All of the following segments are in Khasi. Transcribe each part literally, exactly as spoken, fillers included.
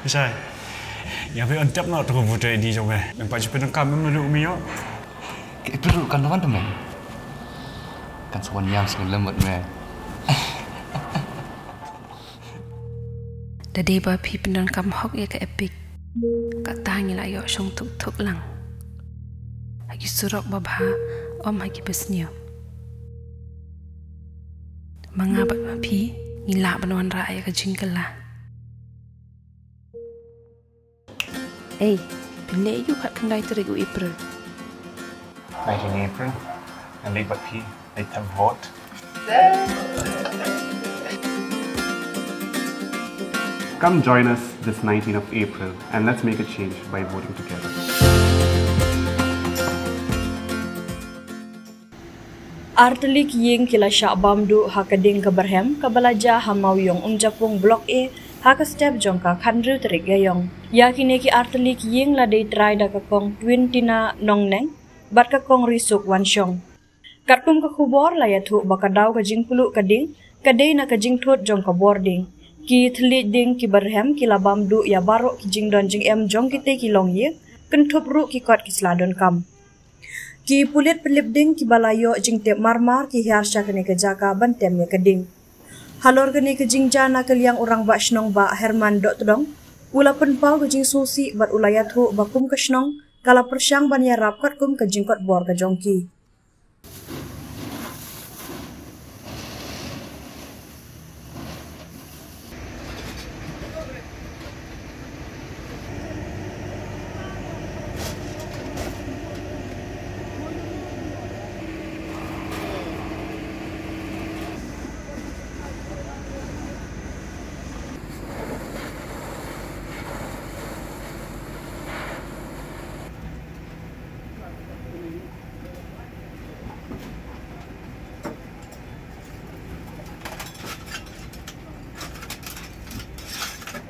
Shai. Ïa phi on tap noh to ka voter I D jong me. Nang pat ju pyndonkam em naduh me ïoh. Ka April kan wan to me. Kan sa wan ïam sngewlem bad me. Da dei ba phi pyndonkam hok ïa ka Epic, kata ngi la ïoh shong thuk thuk lang ha ki surok ba bha, ym ha ki ba sniew. Ma nga bad ma phi ngi lah ban wanrah ïa ka jingkylla. Ei, phin leh aïu khatkhyndai tarik u April? Khatkhyndai April, ngan leit bad phi, leit thep vote. Come join us this nineteenth of April and let's make a change by voting together. Artylli ki ïing ki la shah bam duh ha ka ding ka byrhem kaba la jia ha Mawïong Umjapung Block A ha ka step jong ka khathynriew tarik Ïaiong. Ïa kine ki artylli ki ïing la dei trai da ka Kong Twintina Nongneng bad ka Kong Risuk Wanshong. Katkum ka khubor la ïathuh ba ka daw ka jingpluh ka ding ka dei na ka jingthut jong ka bording. Ki thylliej ding ki byrhem ki la bam duh ïa baroh ki jingdon jingem jong kitei ki longïing, kynthup ruh ki kot ki sla donkam. Ki pulit pynlip ding kiba la ïoh jingtip marmar ki hiar sha kane ka jaka ban tem ïa ka ding. Halor kane ka jingjia na ka liang u Rangbah Shnong Bah Herman Dohtdong u la pynpaw ka jingsngewsih bad u la ïathuh ba kum ka shnong ka la pyrshang ban ïarap katkum ka jingkotbor ka jong ki.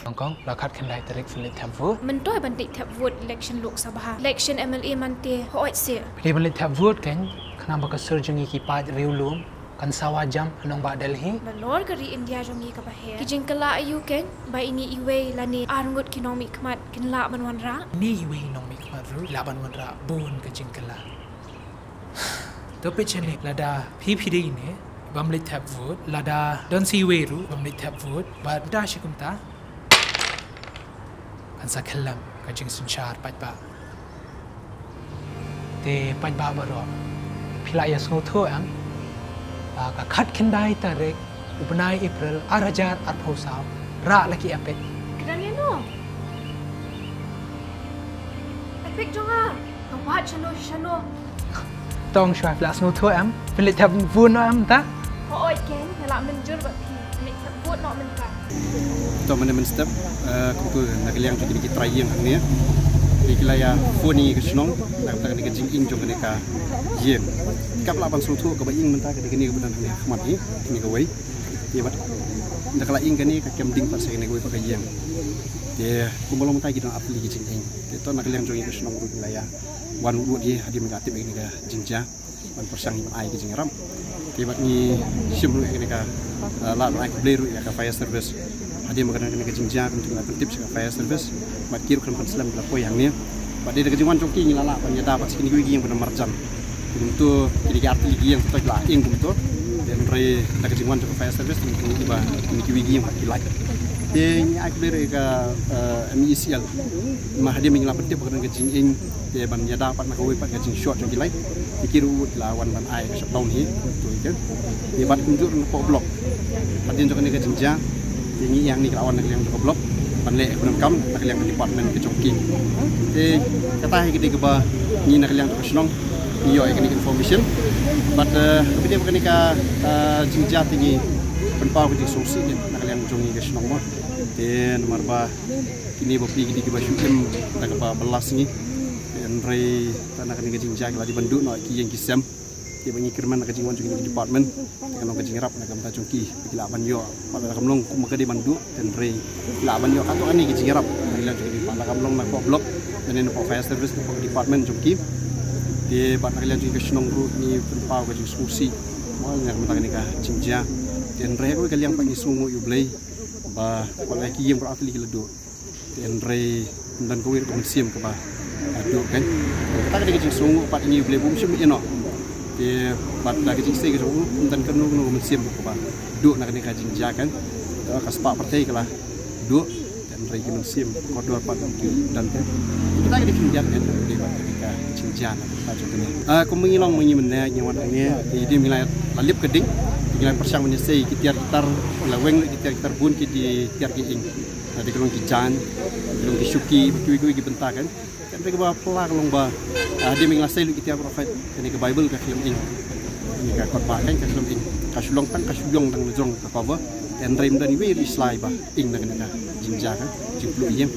Hong Kong, la khatkhyndai tarik phin leit thep vote. Mynta ban leit thep vote election Lok Sabha, election M L A man te, hooid seh. Phi dei ban leit thep vote kein, khnang ba ka sur jong ngi ki paid riewlum kan sawa jam ha nongbah Delhi. Nalor ka ri India jong ngi kaba her, ki jingkylla aïu kein ba ine iwei lane arngut ki nongmihkhmat kin lah ban wanrah? Ine iwei i nongmihkhmat ruh i lah ban wanrah bun ka jingkylla. To peit shane, lada phi phi dei ine bym leit thep vote, lada don sa iwei ruh bym leit thep vote, bad da shi kumta kan sa khyllem ka jingsynshar paidbah. Te paidbah baroh, phi la ïa sngewthuh em ba ka khatkhyndai tarik u bnai April ar hajar arphew saw, rah la ki Epic. Kren ïano? Epic jong nga. Ka wad shano shano. Tong shuwa, phi la sngewthuh em? Phi leit thep vote noh em ta? Hooid kein, nga la mynjur bad phi. Phi leit thep vote noh mynta. To mynne mynstep, eh, kumta na ka liang jong kine ki trai ïing hangne, ki la ïa phone ïa ka shnong na ka bynta kane ka jingïing jong kane ka ïing. Kaba lah ban sngewthuh kaba ïing mynta ka dei kane kaba don hangne ha khmat hi, kane kawei. Te bad ynda ka la ïing kane ka kem ding pat sha kane kawei pat ka ïing. Te kumba long mynta ki don artylli ki jingïing. Te to na ka liang jong ngi ka shnong ruh ngi la ïa wan wut wut hi hadien ba ngi la tip ïa kane ka jingjia ban pyrshang ban ai ka jingïarap. Te bad ngi shim ruh ïa kane ka, eh, lad ban ai khublei ruh ïa ka fire service. Hadien ba ka don kane ka jingjia kumta ngi la pyntip sha ka fire service bad ki ruh khlem pynslem ki la poi hangne. Bad dei da ka jingwan jong ki ngi la lah ban ïada pat sha kine kiwei ki ïing ba don marjan. Kumta kine ki artylli ki ïing to ki la ïing kumta. Hynrei da ka jingwan jong ka fire service ngi tip ba kine kiwei ki ïing pat ki lait. Te ngi ai khublei ruh ïa ka, eh, M E E C L. Namar hadien ba ngi la pyntip ba ka don ka jingïing, te ban ïada pat na kawei pat ka jingshort jong ki light, te ki ruh ki la wan ban ai ka shutdown hi. To ïa ka, te bad kumjuh ruh na poh block, hadien jong kane ka jingjia, te ngi ïa ngi ki la wan na ka liang jong ka block ban leh ka pyndonkam na ka liang ka department ka jong ki. Te kata hi ka dei kaba ngi na ka liang jong ka shnong ngi ïoh ïa kane ka information. Bad, eh, kaba dei ba kane ka, eh, jingjia te ngi pynpaw ka jingsngewsih na ka liang jong ngi ka shnong mo. Te namar ba kine bapli ki dei kiba shu im da kaba bylla sngi. Hynrei ta na kane ka jingjia ki la dei ban duh noh ki ïing ki sem. Te ba ngi kyrmen na ka jingwan jong kine ki department, te kan long ka jingïarap na ka bynta jong ki ba ki lah ban ïoh. Bad lada kam long kumba ka dei ban duh, hynrei ki lah ban ïoh katto katne ki jingïarap na ka liang jong ki department, lada kam long na poh block lane na poh fire service, na poh department jong ki. Te bad na ka liang jong ki ka shnong ruh ngi pynpaw ka jingsngewsih mo na ka bynta kane ka jingjia. Te hynrei ha kawei ka liang pat ngi sngewnguh ïa U Blei ba wat la ki ïing baroh artylli ki la duh. Hynrei ym don kawei ruh ka mynsiem kaba, ah, duh kan. Kata ka dei ka jingsngewnguh pat ïa ngi, U Blei um shym ïehnoh. Te bad da ka jingïasei ka jong u, ym don kano kano ka mynsiem kaba duh na kane ka jingjia kan. Te ka spah pyrthei ka la duh. Hynrei ki mynsiem kordor pat ki don kan. Kita ki dei ki khyndiat kan, dei bad kane ka jingjia na ka jong kane. Ah, kum ngi long ma ngi mynne ngi wan hangne, te dei ngi la, la lip ka ding, ngi la pyrshang ban ïasei ki tiar ki tar, la weng ki tiar ki tar, bun ki dei tiar ki ing. Lada ki long ki jaiñ, ki long ki shuki, kiwei kiwei ki bynta kan. Kan te kaba pla ka long ba, ah, hadien ba ngi la sei lut ki tiar baroh khoit, kane ka Baibl ka khlem ing. Kane ka kot ba kan ka khlem ing. Ka shu long tang, ka shu ïong tang la jong ka cover. Hynrei ym don iwei ruh i slai ba ing na kane ka jingjia ka jingpluh ïing.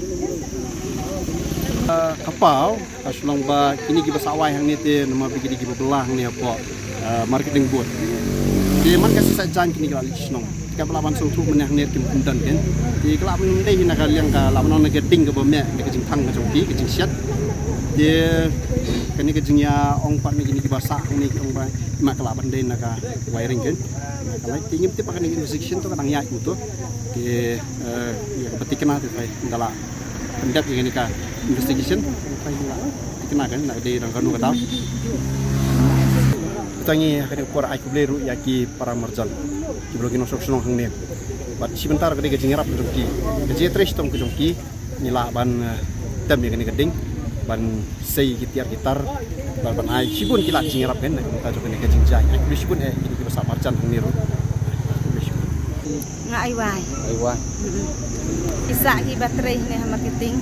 Ah, ka paw, ka shu long ba kine kiba sah wai hangne te namar ba kine kiba bylla hangne hapoh, ah, marketing booth. Te man ka shisha jaiñ kine ki la leit shnong. Te kaba lah ban sngewthuh mynne hangne kim, kim don kan. Te ka lah ban dei na ka liang ka lah ban ong na ka ding kaba meh, na ka jingthang ka jong ki, ka jingshet. Te kane ka jingïaong pat na kine kiba sah hangne ki ong ba ma ka lah ban dei na ka wiring kan. Na ka light te ngim tip ba kane ka investigation to ka dang ïaid kumto. Te, eh, ïa kaba thikna te phi ynda la pyndep ïa kane ka investigation, phi la thikna kan, la dei dang kano ka daw. Te ngi ha kane ka por ai khublei ruh ïa ki para marjan kiba long ki nongshong shnong hangne. Bad shi bynta ruh ka dei ka jingïarap ka jong ki, ka jingïatrei shitom ka jong ki. Ngi lah ban, eh, tem ïa kane ka ding, ban sei ki tiar ki tar, ban, ban ai shibun ki lad jingïarap kan na ka bynta jong kane ka jingjia. Ai khublei shibun eh ïa kine kiba sah marjan hangne ruh. Khublei shibun. Nga Aiwai. Aiwai. Mm-mm. Ki sah kiba trei ne ha marketing.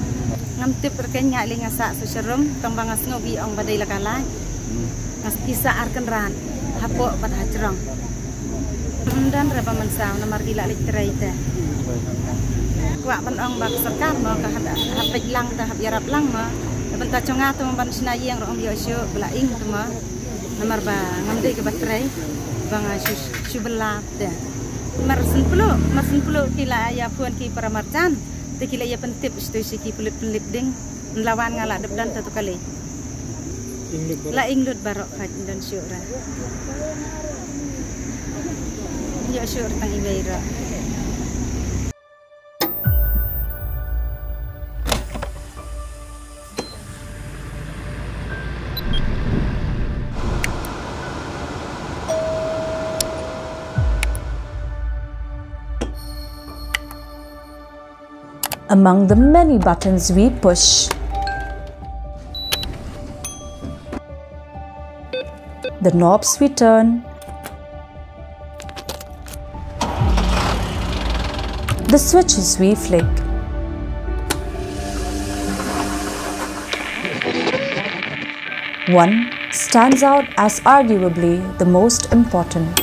Ngam tip ruh kan, nga lei nga sah shu sharum, tang ba nga sngew ba ki ong ba dei la ka light. Hmm. Nga sah ar kynrad hapoh bad ha jrong. Ym don re ba mynsaw namar ki la leit trei te. Kwah ban ong ba ka sorkar mo ka hap, hap peit lang te, hap ïarap lang mo. Te bynta jong nga te mo ban shna ïing ruh ym ïoh shuh ba la ing te mo. Namar ba ngam dei kaba trei ba nga shu, shu bylla te. Mar shen phew, mar shen phew ki la ïa phone ki para marjan te ki la ïa pyntip sha ki pynlip, pynlip ding. Nlawan nga la dep don ta tu kali. La ing lut baroh khat, don shuh ra. Ïoh shuh ra tang iwei ra. Among the many buttons we push, the knobs we turn, the switches we flick, one stands out as arguably the most important.